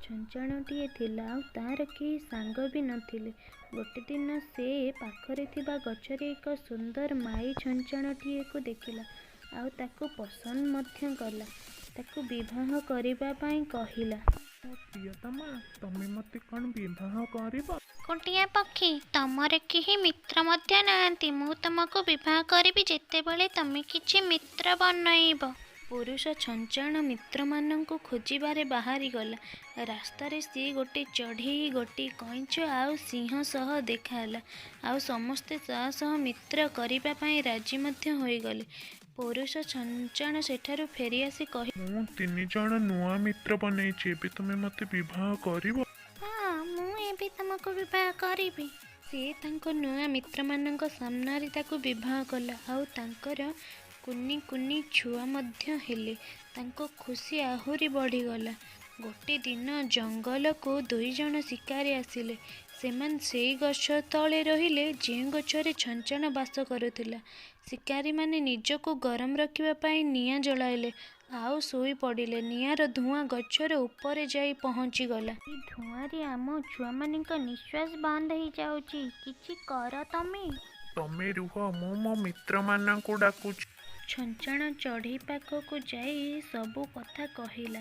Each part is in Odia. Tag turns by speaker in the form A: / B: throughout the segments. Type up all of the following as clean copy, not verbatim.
A: ଛଞ୍ଚାଣଟିଏ ଥିଲା ଆଉ ତା'ର କେହି ସାଙ୍ଗ ବି ନଥିଲେ। ଗୋଟେ ଦିନ ସେ ପାଖରେ ଥିବା ଗଛରେ ଏକ ସୁନ୍ଦର ମାଈ ଛଞ୍ଚାଣଟିଏକୁ ଦେଖିଲା ଆଉ ତାକୁ ପସନ୍ଦ ମଧ୍ୟ କଲା। ତାକୁ ବିବାହ କରିବା ପାଇଁ କହିଲା।
B: ମୋ ପ୍ରିୟତମା, ତମେ ମୋତେ କ'ଣ ବିବାହ କରିବ?
A: ଏକୁଟିଆ ପକ୍ଷୀ, ତମର କେହି ମିତ୍ର ମଧ୍ୟ ନାହାନ୍ତି। ମୁଁ ତମକୁ ବିବାହ କରିବି ଯେତେବେଳେ ତମେ କିଛି ମିତ୍ର ବନଇବ। ପୁରୁଷ ଛଞ୍ଚାଣ ମିତ୍ରମାନଙ୍କୁ ଖୋଜିବାରେ ବାହାରିଗଲା। ରାସ୍ତାରେ ସିଏ ଗୋଟେ ଚଢ଼େଇ, ଗୋଟେ କଇଁଛ ଆଉ ସିଂହ ସହ ଦେଖାହେଲା। ଆଉ ସମସ୍ତେ ତା ସହ ମିତ୍ର କରିବା ପାଇଁ ରାଜି ମଧ୍ୟ ହୋଇଗଲେ। ପୁରୁଷ ଛଞ୍ଚାଣ ସେଠାରୁ ଫେରିଆସି କହିଲା,
B: ମୁଁ 3 ଜଣ ନୂଆ ମିତ୍ର ବନେଇଛି। ଏବେ ତୁମେ ମୋତେ ବିବାହ କରିବ?
A: ହଁ, ମୁଁ ଏବେ ତମକୁ ବିବାହ କରିବି। ସେ ତାଙ୍କ ନୂଆ ମିତ୍ରମାନଙ୍କ ସାମ୍ନାରେ ତାକୁ ବିବାହ କଲା ଆଉ ତାଙ୍କର କୁନି କୁନି ଛୁଆ ମଧ୍ୟ ହେଲେ। ତାଙ୍କ ଖୁସି ଆହୁରି ବଢ଼ିଗଲା। ଗୋଟେ ଦିନ ଜଙ୍ଗଲକୁ 2 ଜଣ ଶିକାରୀ ଆସିଲେ। ସେମାନେ ସେଇ ଗଛ ତଳେ ରହିଲେ ଯେଉଁ ଗଛରେ ଛଞ୍ଚାଣ ବାସ କରୁଥିଲା। ଶିକାରୀମାନେ ନିଜକୁ ଗରମ ରଖିବା ପାଇଁ ନିଆଁ ଜଳାଇଲେ ଆଉ ଶୋଇପଡ଼ିଲେ। ନିଆଁର ଧୂଆଁ ଗଛର ଉପରେ ଯାଇ ପହଞ୍ଚିଗଲା। ଏଇ ଧୂଆଁରେ ଆମ ଛୁଆମାନଙ୍କ ନିଃଶ୍ୱାସ ବନ୍ଦ ହେଇଯାଉଛି। କିଛି କର ତମେ।
B: ତମେ ରୁହ, ମୁଁ ମୋ ମିତ୍ରମାନଙ୍କୁ ଡାକୁଛି।
A: ଛଞ୍ଚାଣ ଚଢ଼େଇ ପାଖକୁ ଯାଇ ସବୁ କଥା କହିଲା।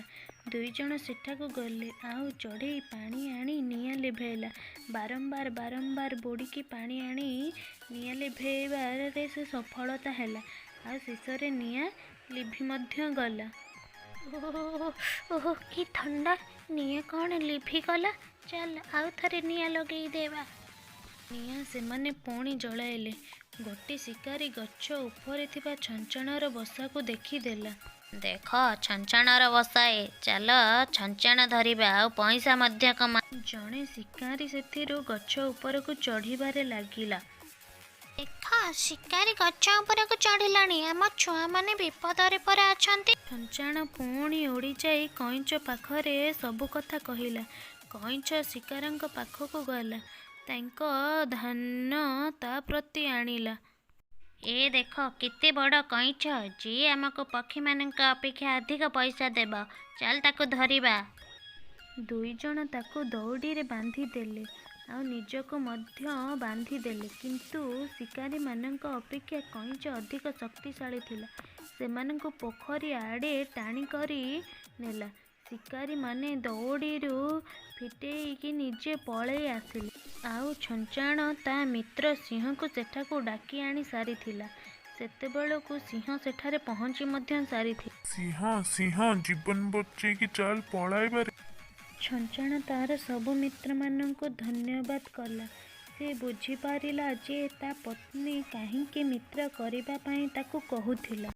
A: 2 ଜଣ ସେଠାକୁ ଗଲେ ଆଉ ଚଢ଼େଇ ପାଣି ଆଣି ନିଆଁ ଲିଭାଇଲା। ବାରମ୍ବାର ବାରମ୍ବାର ବୁଡ଼ିକି ପାଣି ଆଣି ନିଆଁ ଲିଭାଇବାରେ ସେ ସଫଳତା ହେଲା ଆଉ ଶେଷରେ ନିଆଁ ଲିଭି ମଧ୍ୟ ଗଲା। ଓଃ ଓଃ, କି ଥଣ୍ଡା! ନିଆଁ କ'ଣ ଲିଭିଗଲା? ଚାଲ, ଆଉ ଥରେ ନିଆଁ ଲଗେଇଦେବା। ନିଆଁ ସେମାନେ ପୁଣି ଜଳାଇଲେ। ଗୋଟେ ଶିକାରୀ ଗଛ ଉପରେ ଥିବା ଛଞ୍ଚାଣର ବସାକୁ ଦେଖିଦେଲା।
C: ଦେଖ, ଛଞ୍ଚାଣର ବସା ଏ। ଚାଲ, ଛଞ୍ଚାଣ ଧରିବା ଆଉ ପଇସା ମଧ୍ୟ କମା।
A: ଜଣେ ଶିକାରୀ ସେଥିରୁ ଗଛ ଉପରକୁ ଚଢ଼ିବାରେ ଲାଗିଲା।
C: ଦେଖ, ଶିକାରୀ ଗଛ ଉପରକୁ ଚଢ଼ିଲାଣି। ଆମ ଛୁଆମାନେ ବିପଦରେ ପରା ଅଛନ୍ତି।
A: ଛଞ୍ଚାଣ ପୁଣି ଉଡ଼ିଯାଇ କଇଁଛ ପାଖରେ ସବୁ କଥା କହିଲା। କଇଁଛ ଶିକାରୀଙ୍କ ପାଖକୁ ଗଲା। ତାଙ୍କ ଧ୍ୟାନ ତା ପ୍ରତି ଆଣିଲା।
C: ଏ ଦେଖ, କେତେ ବଡ଼ କଇଁଛ, ଯିଏ ଆମକୁ ପକ୍ଷୀମାନଙ୍କ ଅପେକ୍ଷା ଅଧିକ ପଇସା ଦେବ। ଚାଲ, ତାକୁ ଧରିବା।
A: 2 ଜଣ ତାକୁ ଦଉଡ଼ିରେ ବାନ୍ଧିଦେଲେ ଆଉ ନିଜକୁ ମଧ୍ୟ ବାନ୍ଧିଦେଲେ। କିନ୍ତୁ ଶିକାରୀମାନଙ୍କ ଅପେକ୍ଷା କଇଁଛ ଅଧିକ ଶକ୍ତିଶାଳୀ ଥିଲା। ସେମାନଙ୍କୁ ପୋଖରୀ ଆଡ଼େ ଟାଣିକରି ନେଲା। ଶିକାରୀମାନେ ଦଉଡ଼ିରୁ ଫିଟେଇକି ନିଜେ ପଳେଇ ଆସିଲେ। ଆଉ ଛଞ୍ଚାଣ ତା ମିତ୍ର ସିଂହକୁ ସେଠାକୁ ଡାକି ଆଣି ସାରିଥିଲା। ସେତେବେଳକୁ ସିଂହ ସେଠାରେ ପହଞ୍ଚି ମଧ୍ୟ ସାରିଥିଲା।
B: ସିଂହ, ସିଂହ, ଜୀବନ ବଞ୍ଚେଇକି ଚାଲ ପଳାଇବାରେ।
A: ଛଞ୍ଚାଣ ତାର ସବୁ ମିତ୍ରମାନଙ୍କୁ ଧନ୍ୟବାଦ କଲା। ସେ ବୁଝିପାରିଲା ଯେ ତା ପତ୍ନୀ କାହିଁକି ମିତ୍ର କରିବା ପାଇଁ ତାକୁ କହୁଥିଲା।